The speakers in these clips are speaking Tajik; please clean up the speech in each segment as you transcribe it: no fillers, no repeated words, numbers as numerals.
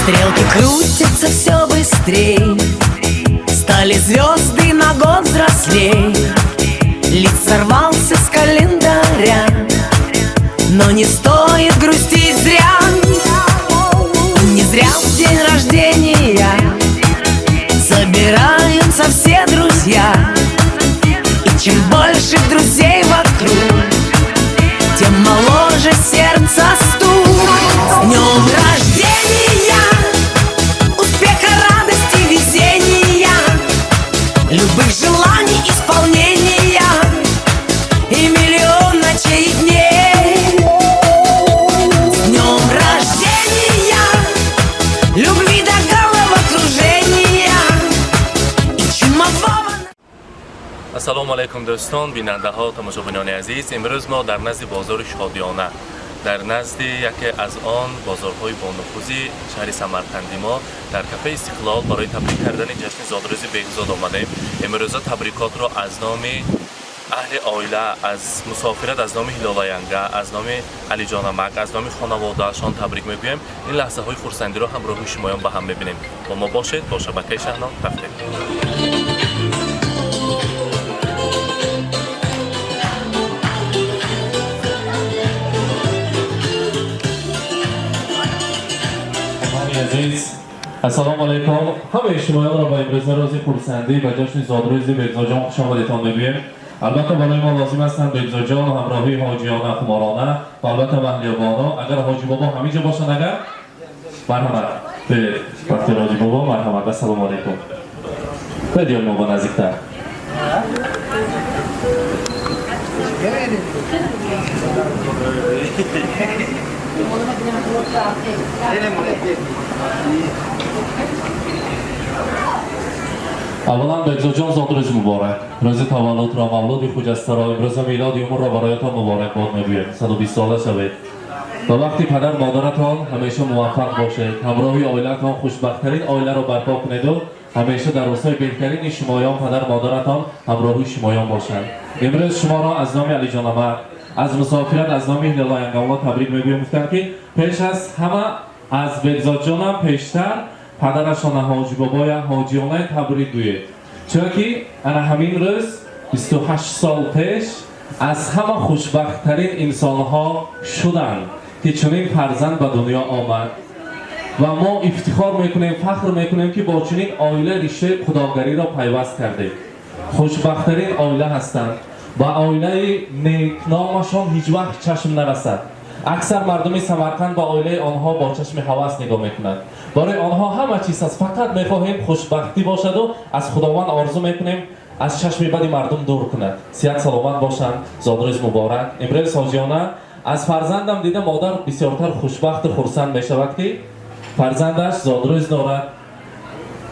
Стрелки крутятся все быстрей, стали звезды на год взрослей. Лист сорвался с календаря, но не стоит грустить зря. Не зря в день рождения собираются все друзья. И чем больше друзей вокруг, тем моложе сердце стук. С днем рождения! Успеха, радости, везения, любых желаний исполнения и миллион ночей и дней. С днем рождения! Любви до головокружения и чумового. Ассалому алайкум, дӯстон, бинандаҳо, тамошобинони азиз. Имрӯз мо дар назди бозори Шодиёна, дар назди яке аз он бозорҳои бонуфузи шаҳри Самарқанди мо, дар кафеи Истиқлол барои табрик кардани ҷашни зодрӯзи Бегзод омадем. Имрӯза табрикотро аз номи аҳли оила, аз мусофират, аз номи Ҳилолаянга, аз номи Алиҷонамак, аз номи хонаводаашон табрик мегӯем. Ин лаҳзаҳои хурсандиро ҳамроҳи шумоён ба ҳам мебинем. Бо мо бошед, бо шабакаи Шаҳно рафтем. Азиз, ассалому алайкум. Ҳамаи шумоёнро ба имрӯза рӯзи хурсандӣ, ба ҷашни зодрӯзи Бегзоҷон хушомадетон мегӯем. Албатта, барои мо лозим ҳастанд Бегзоҷон ҳамроҳии ҳоҷиёна Хуморона ва албатта Маҳлиёбоно. Агар ҳоҷи бобо ҳамин ҷо бошанд, агар марҳамат, вақти ҳоҷи бобо, марҳамат. Ассалому алайкум, бедиён мо ба наздиктар. Аввалан, Бегзоҷон, зодрӯз муборак. Рӯзи таваллудро, мавлуди хуҷастаро, имрӯза милоди умрро бароятон муборакбод мегӯем. 120 сола шавед. Ба вақти падар модаратон ҳамеша муваффақ бошед, ҳамроҳи оилаатон хушбахттарин оиларо барпо кунеду ҳамеша дар рӯзҳои беҳтарини шумоён падар модаратон ҳамроҳи шумоён бошанд. Имрӯз шуморо аз номи Алиҷонамак, аз мусофират, аз номи Ҳилолаянгаулло табрик мегӯем. Гуфтанд, ки пеш аз ҳама аз Бегзодҷонам пештар падарашона, ҳоҷи бобоя, ҳоҷиёнаи табрик гӯед, чунки ана ҳамин рӯз 28 сол пеш аз ҳама хушбахттарин инсонҳо шуданд, ки чунин фарзанд ба дунё омад ва мо ифтихор мекунем, фахр мекунем, ки бо чунин оила риштаи худогариро пайваст кардем. Хушбахттарин оила ҳастанд. Ба оилаи некномашон ҳеҷ вақт чашм нарасад. Аксар мардуми Самарқанд ба оилаи онҳо бо чашми ҳавас нигоҳ мекунад. Барои онҳо ҳама чиз аст, фақат мехоҳем хушбахтӣ бошаду аз Худованд орзу мекунем, аз чашми бади мардум дур кунад. Сиҳат саломат бошанд. Зодрӯз муборак. Имрӯз ҳоҷиёна аз фарзандам дида модар бисёртар хушбахту хурсанд мешавад, ки фарзандаш зодрӯз дорад,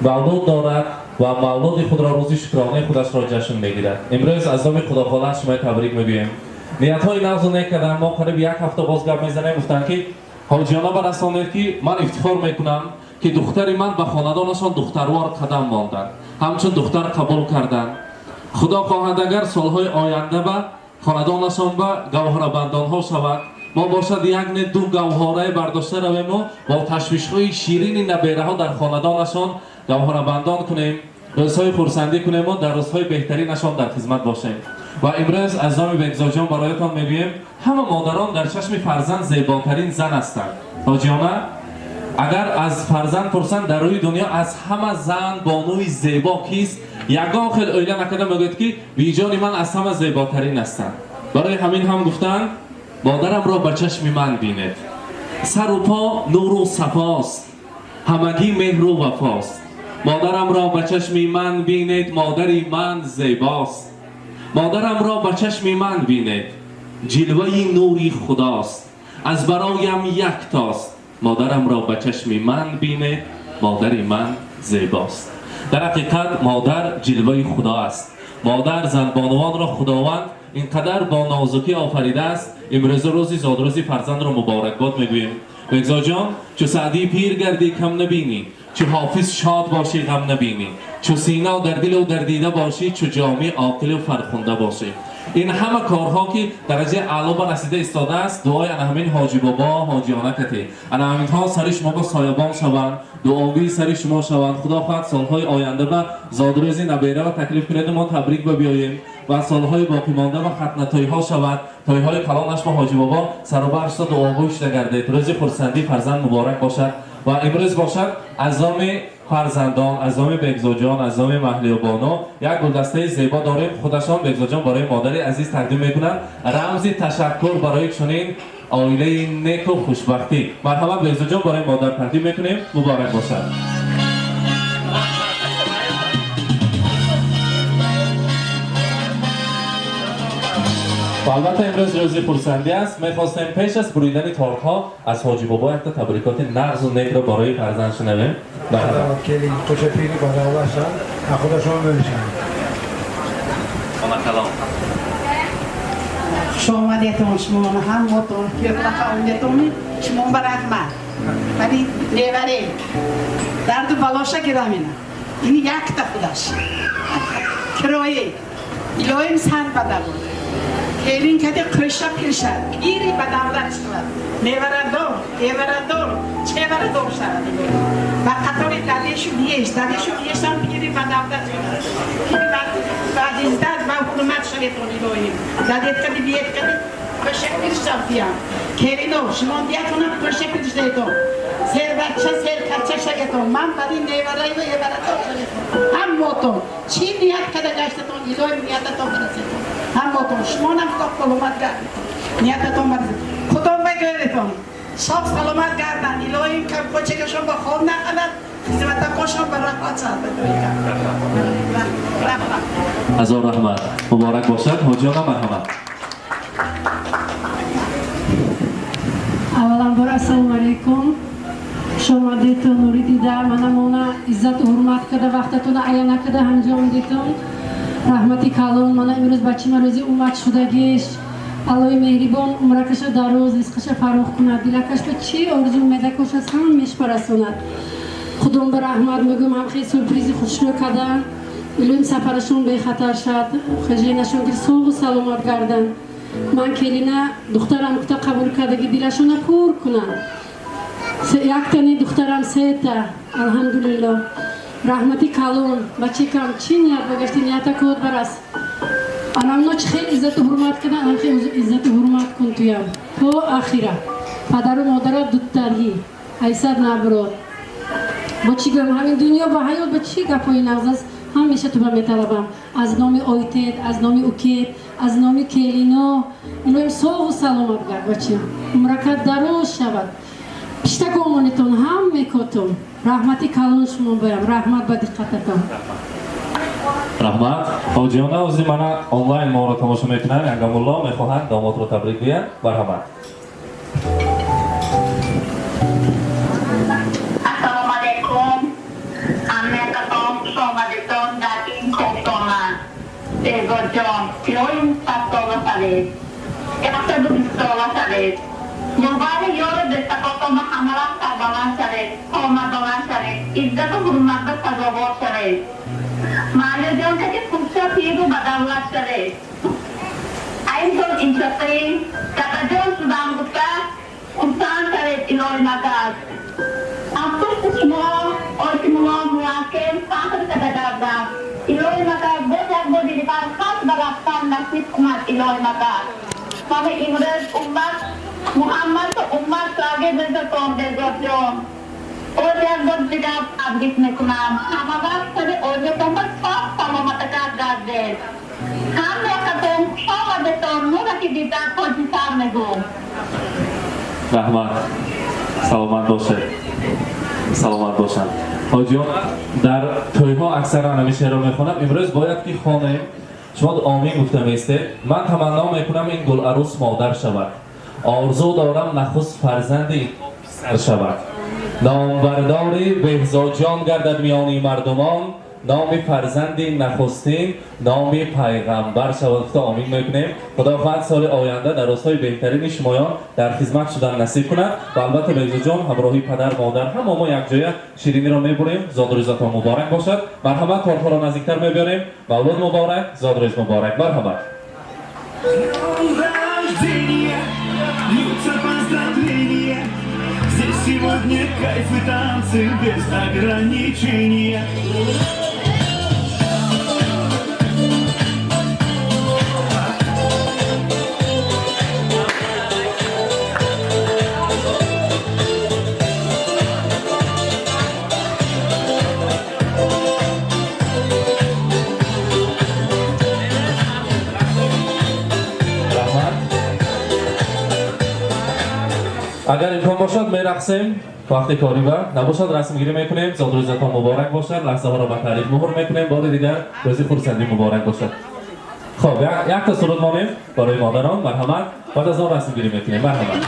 мавлуд дорад ва мавлуди худро, рӯзи шукронаи худашро ҷашн мегирад. Имрӯз аз номи Худохола шумои табрик мегӯем. Ниятҳои нағзу нек карданд. Мо қариб як ҳафта боз гап мезанем. Гуфтанд, ки ҳоҷиёна барасонед, ки ман ифтихор мекунам, ки духтари ман ба хонадонашон духтарвор қадам монданд, ҳамчун духтар қабул карданд. Худо хоҳад, агар солҳои оянда ба хонадонашон ба гавҳарабандонҳо шавад, мо бошад як не ду гавҳорае бардошта равему бо ташвишҳои ширини набераҳо дар хонадонашон гавҳарабандон кунем, рӯзҳои хурсандӣ кунему дар рӯзҳои беҳтаринашон дар хизмат бошем. Ва имрӯз аз номи Бегзоҷон бароятон мегӯем: ҳама модарон дар чашми фарзанд зеботарин зан ҳастанд. Ҳоҷиёна, агар аз фарзанд пурсанд, дар рӯи дунё аз ҳама зан бонуи зебо кист, ягон хел оила накарда мегӯяд, ки биҷони ман аз ҳама зеботарин ҳастанд. Барои ҳамин ҳам гуфтанд: модарамро ба чашми ман бинед, сару по нуру сафост, ҳамагӣ меҳру вафост. Модарамро ба чашми ман бинед, модари ман зебост. Модарамро ба чашми ман бинед, ҷилваи нури худост, аз бароям яктост. Модарамро ба чашми ман бинед, модари ман зебост. Дар ҳақиқат, модар ҷилваи худо аст. Модар, занбонувонро Худованд ин қадар бо нозукӣ офаридааст. Имрӯза рӯзи зодрӯзи фарзандро муборакбод мегӯем. Бегзоҷон, чу Саъдӣ пир гардӣ, кам набинӣ, чу Ҳофиз шод бошӣ, ғам набинӣ, чу Сино дар дилу дар дида бошӣ, чу Ҷомӣ оқилу фархунда бошӣ. Ин ҳама корҳо ки дараҷаи аъло ба расида истодааст, дуои ана ҳамин ҳоҷи бобо, ҳоҷиёна кате. Ана ҳаминҳо сари шумо ба соябон шаванд, дуогӯи сари шумо шаванд. Худо хоҳад солҳои оянда ба зодрӯзи набера ва таклиф кунед, мо табрик ба биёем ва солҳои боқимонда ба хатнатойҳо шавад. Тойҳои калонаш ба ҳоҷи бобо сарубар шуда дуогӯй шуда гардед. Рӯзи хурсандӣ фарзанд муборак бошад ва имрӯз бошад аз номи фарзандон, аз номи Бегзоҷон, аз номи Маҳлиёбону як гулдастаи зебо дорем. Худашон Бегзоҷон барои модари азиз тақдим мекунанд. Рамзи ташаккур барои чунин оилаи неку хушбахтӣ. Марҳамат, Бегзоҷон, барои модар тақдим мекунем. Муборак бошад. Ва албатта имрӯз рӯзи хурсандӣ аст. Мехостем пеш аз буридани тортҳо аз ҳоҷи бобо якта табрикоти нағзу некро барои фарзанд шунавем. Келин кӯчапири бадавлашан, худашон мешанд. Калом. Хуш омадетон шумоно ҳаммотон, оилатони шумо ба раҳмат. Вали неваре дарду балоша гирам ина. Ини якта худаш. Кирое. Илоҳим сар бада буд. Келин кади қӯша пиршад, пири ба давлат шавад. Неварадор, эварадор, чеварадор шавад. Ба қатори дадешу биеш, дадешу биешам пири ба давлат шавад. Пири ба издат ва ҳурмат шаветон илоҳим. Дадет кади биет кади қӯша пир шав диям. Келино, шумо диятонам қӯша пир шаветон. Сербача, серкача шаветон. Ман бари невараю эварадор шаветон. Ҳаммотон. Чӣ ният када гаштатон, илоҳим ниятатон барасетон. Ҳаммотон. Шумонам худо саломат гардетон. Ниятатон барасет. Худо бигӯретон. Соф саломат гардан. Илоҳим кам кочакашон ба хоб нақанад, хизматакошон ба раҳмат шавад. Раҳмат. Ҳазор раҳмат. Муборак бошад. Ҳоҷиёна, марҳамат. Авваланбор ассалому алайкум. Хуш омадетон, нури дида, манамона иззату ҳурмат карда, вақтатона ая накарда ҳамҷо омадетон. Раҳмати калон. Мана имрӯз бачима рӯзи умад шудагиш. Аллоҳи меҳрибон умракаша дароз, ризқаша фарох кунад, дилакаш ба чӣ орзу умедакош аст ҳамеш барасонад. Худом ба раҳмат мегӯям, ҳам хеле сюрпризи хушрӯ кардан. Илоҳим сафарашон бехатар шад, хеженашон ки соғу саломат гарданд. Ман келина духтарам кута қабул кардаги дилашона пур кунанд. Яктани духтарам сета, алҳамдулиллоҳ. Раҳмати калон, бачекам чӣ ният багашти, нията код барас. Анамно чӣ хеле иззату ҳурмат кардан, анам хеле иззату ҳурмат кун туям. То ахира. Падару модара дуттарӣ, ҳайсад наброд. Бо чӣ гӯям, ҳамин дунё ба ҳаёт ба чӣ гапҳои нағз аст, ҳамеша туба металабам. Аз номи ойтет, аз номи укет, аз номи келино, илоҳим соғу саломат гард бачиам. Умракат дароз шавад. Пиштагомонетон ҳам мекотон. Раҳмати калон шумо боям. Раҳмат ба диққататон. Раҳмат. Ҳоҷиёна, ози мана онлайн моро тамошо мекунанд. Янгамулло мехоҳанд домодро табрик гӯянд. Марҳамат. Ассалому алайкум. Ҳамаатон хуш омадетон дар ин кошона. Бегоҷон, илоҳим садсола шавед. 120 сола шавед. Мубори ёру дӯстакотон ба ҳамавақт сарбаланд шавед, қоматбаланд шавед, иззату ҳурматба сазовор шавед. Маълиёҷон каси хушша пиру ба давлат шавед. Айнтон иншоқӣ, дадаҷон шудам гуфта, хурсанд шавед илоҳи мадад. Аз пушти шумо Ойтимулло муаккел фахр када гардад. Илоҳи мадад боз як бори дигар халқ ба рафтан насиб кунад илоҳи мадад. Мана имрӯз уммат Муҳаммад уммат шогирдатон Бегоҷон. Боз як бор дигар табрик мекунам. Ҳамавақт сари оилатон ба соф саломатакар гардед. Ҳамаатон хуш омадетон, нураки дида тоҷисар мегӯм. Раҳмат. Саломат бошед. Саломат бошанд. Ҳоҷиён, дар тӯйҳо аксаран ҳамин шеърро мехонам. Имрӯз бояд ки хонем. Шумо омин гуфта меистед. Ман таманно мекунам ин гуларӯс модар шавад. Орзу дорам нахуст фарзанди писар шавад. Номбардори Беҳзоҷон гардад миёни мардумон, номи фарзанди нахустин номи пайғамбар шавад. Гуфта омин мекунем. Худо хоҳад соли оянда дар рӯзҳои беҳтарини шумоён дар хизмат шудан насиб кунад. Ва албатта Беҳзоҷон ҳамроҳи падар модар ҳама мо якҷоя шириниро мебурем. Зодрӯзатон муборак бошад. Марҳамат, тортҳоро наздиктар мебиёрем. Мавлуд муборак, зодрӯз муборак. Марҳамат. Рождения, льются поздравления. Здесь сегодня кайф и танцы без ограничения. Раҳмат. Агар имкон бошад, мерақсем. Вақти корӣ ва набошад, расмгирӣ мекунем. Зодрӯзатон муборак бошад. Лаҳзаҳоро ба таърих муҳр мекунем. Бори дигар рӯзи хурсандӣ муборак бошад. Хоб, якта суруд монем барои модарон, марҳамат. Баъд аз он расмгирӣ мекунем. Марҳамат.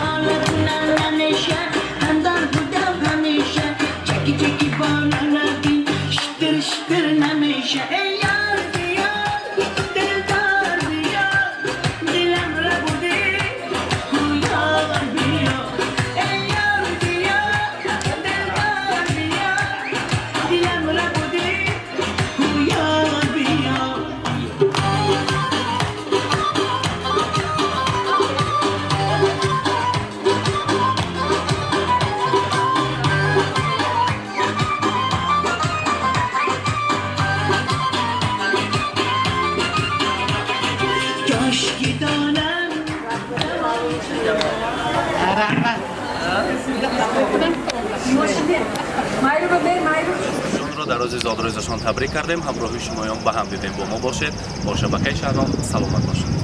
Раҳмат. Онро дар рӯзи зодрӯзашон табрик кардем, ҳамроҳи шумоён ба ҳам дидем. Бо мо бошед, бо шабакаи Шаҳром. Саломат бошед.